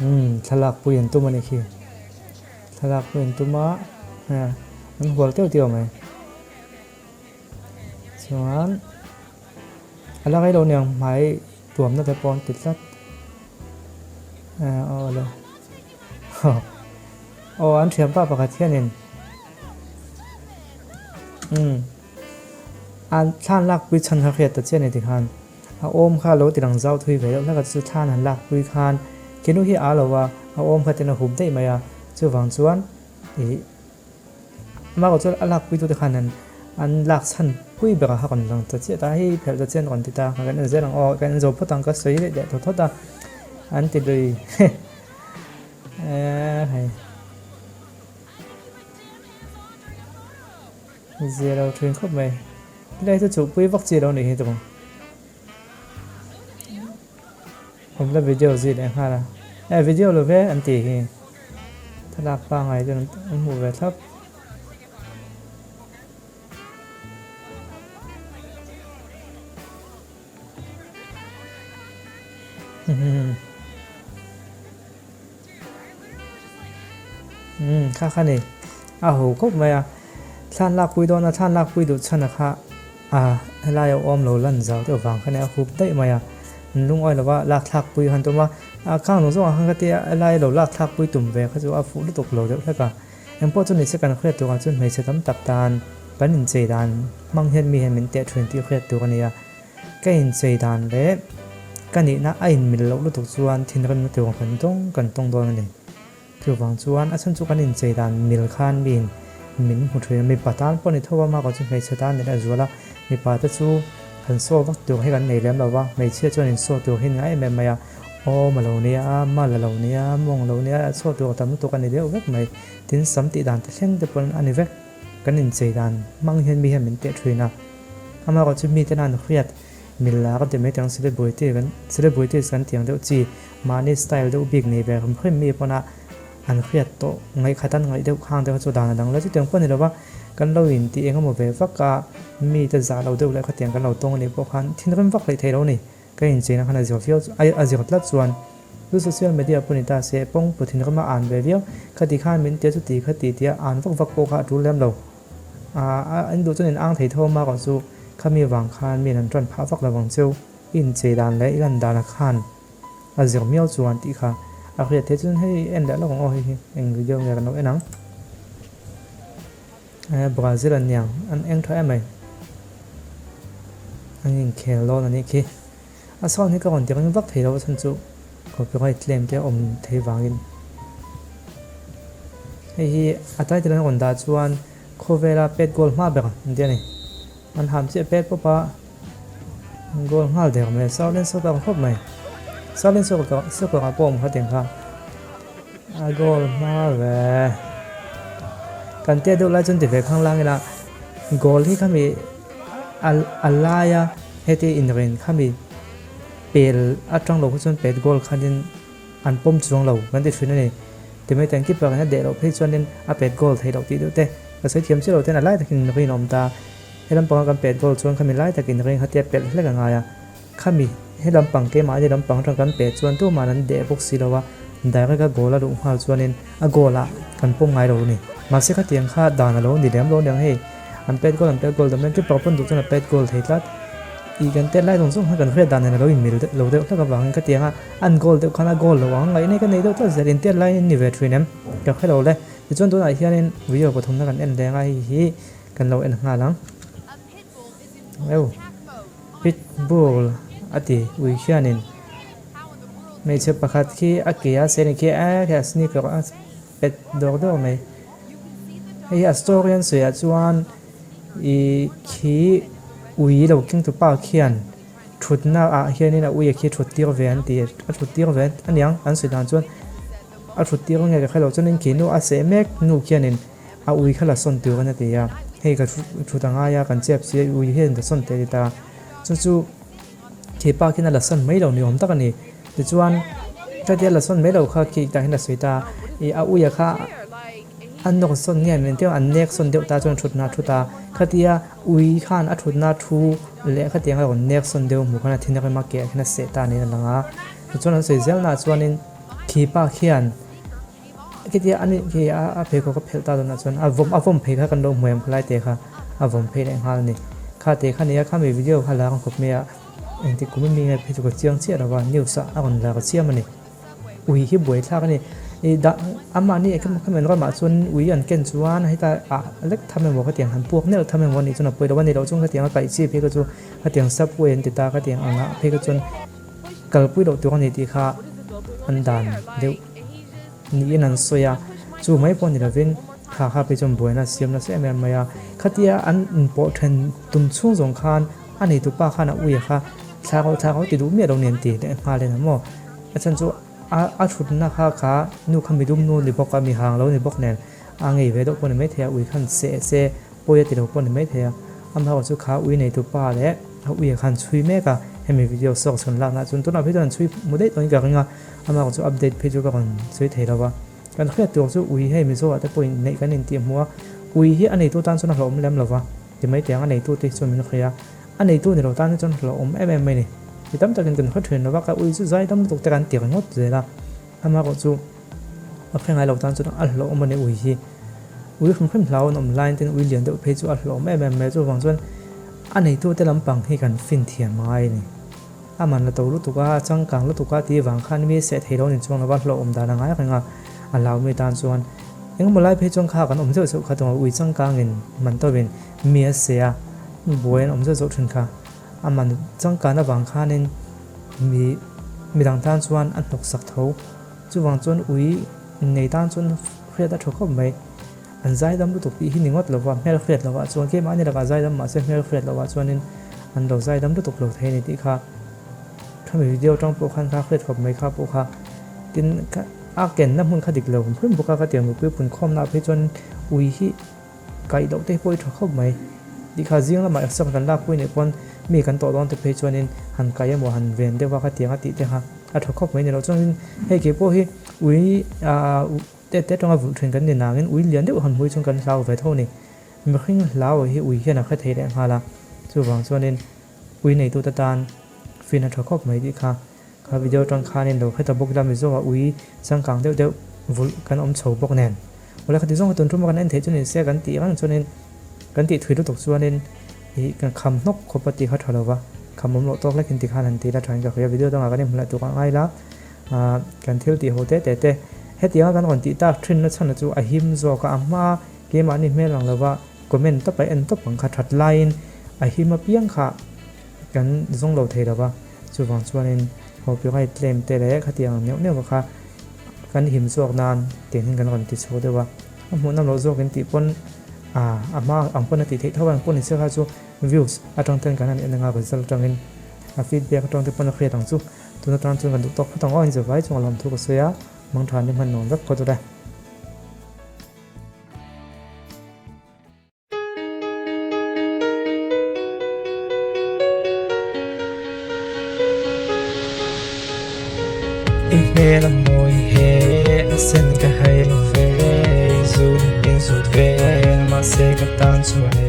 Umm thlalak pui an tum a nih khi. Thlalak pui an tum a, an hual teuh teuh mai. Chuan a la rei lo niang hmai tuamna te pawh an ti tlat. Aw le aw an thianpa pakhat hianin umm an thlan lakpui chhan kha hriat ta chiah a ni tikhan a awm kha lo ti lang zau thui ve deuh hlek a chu thlan han lakpui khan kinu hi a lo va a awm kha ten a hup daih mai a chuvang chuan ih Amah erawh chuan a lakpui tute khan an an lak chhan pui ber a rawn lang ta chiah ta hei phelh ta chian rawn ti ta kan en zel ang aw kan en zo phawt ang ka sawi leh leh tawh thawt a an ti lui eh hei zia lo thin khawp mai helai chu chuhpui vak chi lo nih hi tawng Awm la video zui leh nghal a. Eh video lo ve an tih hi. Thlalak pangai chuan an hmuh ve thlap. Umm kha kha ni a ho khawp mai a thlan lak pui dawn a thlan lak pui duh chhan a kha a helai a awm lo lan zau deuh vang kha nia a hup daih mai a an lungawi lova lak thlak pui han tum a a khang zawng zawng ah khan ka tia helai lo lak thlak pui tum ve kha chu a fuh lutuk lo deuh hlek a engpawh chu ni se kan hriat tur ah chuan hmeichhe tam tak tan kan inchei dan hmang hian mi hian min teh thin tih hriat tur a ni a. Ka inchei dan leh ka nihna a inmil loh lutuk chuan thinrimna tur kan tawng kan tawng dawn a ni. Chuvang chuan a chhan chu kan inchei dan mil khan miin min hmu thin a, mipa tan pawh ni tho a, mah chu hmeichhe tan ni leh zual a, mipa te chu han saw vak tur hi kan nei lem lo va, hmeichhia chuan insaw tur hi ni ngai em em mai a, awm a lo nia, mal a lo nia, mawng a lo nia, saw tur a tam lutuk a ni deuh vek mai, tin sam tih dan te thleng te pawn a ni vek. Kan inchei dan hmang hian mi hian min teh thin a, amaherawh chu mite nan hriat mil la ka ti mai tang celebrity kan celebrities kan tih ang deuh chi mahni style deuh bik nei ve hrim hrim mi pawna an hriat tawh ngaihkhat an ngaih deuh khang te kha chu dan a dang lo chutiang pawh a ni lo va, kan lo intih eng emaw ve vak a mite zah lo deuh leh khatiang kan lo tawng a nih pawh khan thinrim vak hleih theih lo a ni. Ka incheina khan a zir viau a zir tlat chuan chu social media pawh ni ta se pawng pawh thinrim a an ve viau. Khati khan min tia chuti khati tia an vak vak pawh kha a tul lem lo. Aa in duh chuan in ang thei tho a erawh chu khami vang khan mi an tan phah vak lo vang cheu. I inchei dan leh i lan dan a khan a zir miau chuan tih kha a hriat theih chuan hei en leh lawk ang aw hei hi eng video nge kan lo en ang. Brazil an niang an eng tha em mai an inkhel dawn a nih khi a sound hi ka rawn ti ring vak thei lo a chhan chu copyright claim te a awm thei vangin hei hi a title an rawn dah chuan khawvela pet goal hma ber an ti a ni an ham chiah pet pawp a goal nghal der mai Shaolin soccer ang khawp mai Shaolin soccer soccer ah pawh a awm kha tiang kha a goal hma ve kan tia deuh lai chuan ti ve khang lang ila goal hi khami a a laia heti inrin khami pel atang lo kha chuan pet goal khanin an pawm chuang lo kan ti thin a ni timai tan keeper in a deh loh phei chuanin a pet goal theih loh tih deuh te ka sawi thiam chiah lo ten a lai takin rin a awm ta. He lampanga kan pet goal chuan khami lai takin ring hatia pelh hlek a ngai a, khami he lampang keimahni lampang atang kan pet chuan tumah an deh bawk si lo a, direct a goal a luh nghal chuanin a goal ah kan pawm ngai lo a ni. Mahse khatiang kha dan a lo ni lem lo aniang hei, an pet goal an pet goal dawm hian keeper pawn duh chuan a pet goal thei tlat. Ih kan tet lai zawng zawng khan kan hriat dan nen a lo inmil lo deuh hlek avangin khatiang a an goal deuh khan a goal lo ang ngaih nei ka nei deuh tlat zel, intet lai in ni ve thin em ka hre lo le. Tichuan tunah hianin video pathumna kan en leng a hei hi. Kan lo en nghal ang. Eo pit bull a ti ui hianin hmeichhe pakhat khi a ke a sen khi a khi a sneaker a pet dawr dawr mai. Hei hi a story an sawi ah chuan ih khi ui lo keng tu pa khian thutna ah hianin a ui a khi thut tir ve an ti a thut tir ve a niang an sawi dan chuan a thut tir nge ka hrelo chuanin khi nu a seh mek nu khianin. A ui kha la sawn tur a ti a, hei ka thut a ngai a, kan chep si a, i ui hian ka sawn teh ti ta. Chu chu khi pa khian a la sawn mai lo ni awm tak a ni. Tichuan hetia la sawn mai lo kha khi tah hian a sawi ta, ih a uia kha a nawk sawn nge min tih ang an nek sawn deuh ta chuan thutna a thu ta. Khatia ui khan a thutna thu leh khatiang a rawn nek sawn deuh hmuh khan a thin a rem a, ke ah khian a seh ta niin a lang a. Tichuan an sawi zel naah chuanin. Khi pa khian khitia ani khi a pheikhawk a phelh ta dawnah chuan a vawm a vawm phei kha kan lo hmu em khalai te kha a vawm phei leh nghal a ni. Kha te kha nia khami video kha la ang khawp mai a engtik kum ami nge phei chu ka chiang chiah lo va news ah a rawn la ka chiam a ni. Ui hi buaithlak a ni. Ih dah amahni khami an ramah chuan ui an ken chuan heta ah lek tham emaw khatiang han puak neuh tham emaw a nih chuan a pawi lo a ni loh chuan khatiang a kaih chi phei kha chu khatiang subway an ti ta khatiang angah phei kha chuan kalpui loh tur a ni tih kha an dan deuh niin an sawi a, chu mai pawh ni lovin kha kha phei chuan buaina a siam nasa em em mai a, khatia an inpawh then tum chhung zawng khan a neitu pa khan a ui kha thla ho thla ho ti duh miah lo nen ti leh nghal en a maw a chhan chu a a thutna kha kha nu kha midum nu ni bawk a mi hang lo ni bawk nen a ngei ve deuh pawh ni maithei a ui khan seh se Pawi a ti lo pawh ni maithei a, amaherawh chu kha ui neitu pa leh a ui ah khan chhui mek a, hemi video source kan lakna ah chuan tunah phei chuan an chhui hmu daih tawhin ka ring a, amaherawh chu update phei chu ka rawn sawi thei lo va. Kan hriat tur chu ui hei Mizo ah te pawhin neih kan intih hmu a, ui hi a neitu tan chuan a hlauhawm lem lo va, ti mai teh ang a neitu te hi chuan min hria a, a neitu ni lo tan hi chuan hlauhawm em em mai a ni. Mi tam takin kan hre thin lo va, ka ui chu zaidam lutuk te kan ti ringawt zel a. Amaherawh chu a hre ngai lo tan chuan a hlauhawm a ni ui hi. Ui hrim hrim hlau an awm laiin tin ui lian deuh phei chu a hlauhawm em em mai a, chuvang chuan a neitute lampang hi kan fin thiam ngai a ni. A man la to lutuk a, a changkang lutuk a tih vang khan mi seh thei lo ni chuang lova hlauhawm dan a ngai reng a, a hlau mi tan chuan engemaw lai phei chuan kha kan awm zeuh zeuh kha tunga ui changkangin man tawhin mi a seh a, buai an awm zeuh zeuh thin kha. A man changkan avang khanin mi midang tan chuan a hnawksak tho. Chuvang chuan ui nei tan chuan hriat a tha khawp mai. An zaidam lutuk tih hi ni ngawt lova, hmel hriat lovah chuan keimahni lakah zaidam mahse hmel hriat lovah chuanin an lo zaidam lutuk lo thei a ni tih kha khami video atang pawh khan kha hriat khawp mai kha pawh kha. Tin, a kenna hmun kha dik lo hrim bawk a ka tiang mipui punkhawmna ah phei chuan ui hi Kaih loh te pawh i tha khawp mai. Tikha zing lamah exam kan lak pui nih pawn mi kan tawh dawn te phei chuanin han kaih emaw han ven deuh a khatiang a tih te kha a tha khawp mai ni loh. Chuanin hei kei pawh hi ui ah te te atanga vulh thin kan ni nangin ui lian deuh han hmui chuan kan hlau ve tho a ni. Mihring hlau hi ui hian a hre thei leh nghal a, chuvang chuanin ui neitute tan fin a tha khawp mai tih kha Kha video atang khanin lo hre ta bawk ila Mizo ah ui changkang deuh deuh vulh kan awm chho bawk nen. Awle khati zawng kha tun tum a kan en theih chu ni se kan tih reng chuanin kan tih thui lutuk chuanin ih kan kham hnawk khawp a tih kha tha lo va, kham awm loh tawk lekin tikhan han ti ila thain ka hria video dangah kan inhmu leh tuk a ngai la ah kan thil tih ho te te te hetianga kan rawn tih tak thin na chhan chu a him zawk a a hma keimahni hmel ang lova comment tawp a en tawp ang kha that laiin a him apiang kha kan zawng lo thei lo va, chuvang chuanin copyright claim te leh khatiang neuh neuh kha kan him chhuak nan tiang hian kan rawn ti chho deuh a, a hmuhnawm loh zawkin tih pawn ah a hma ang pawn a tih theih tho a, engpawh ni se kha chu views atang ten kan han en anga result atangin a feedback atang te pawn a hriat ang chu, tun atang chuan kan duh tawk phawt ang aw in zavai chungah lawmthu ka sawi a, mangtha ni hman nuam vek phawt ule. I hmel a mawi he a sen ka hai lo ve zun in zut vel mahse ka tan chuan e.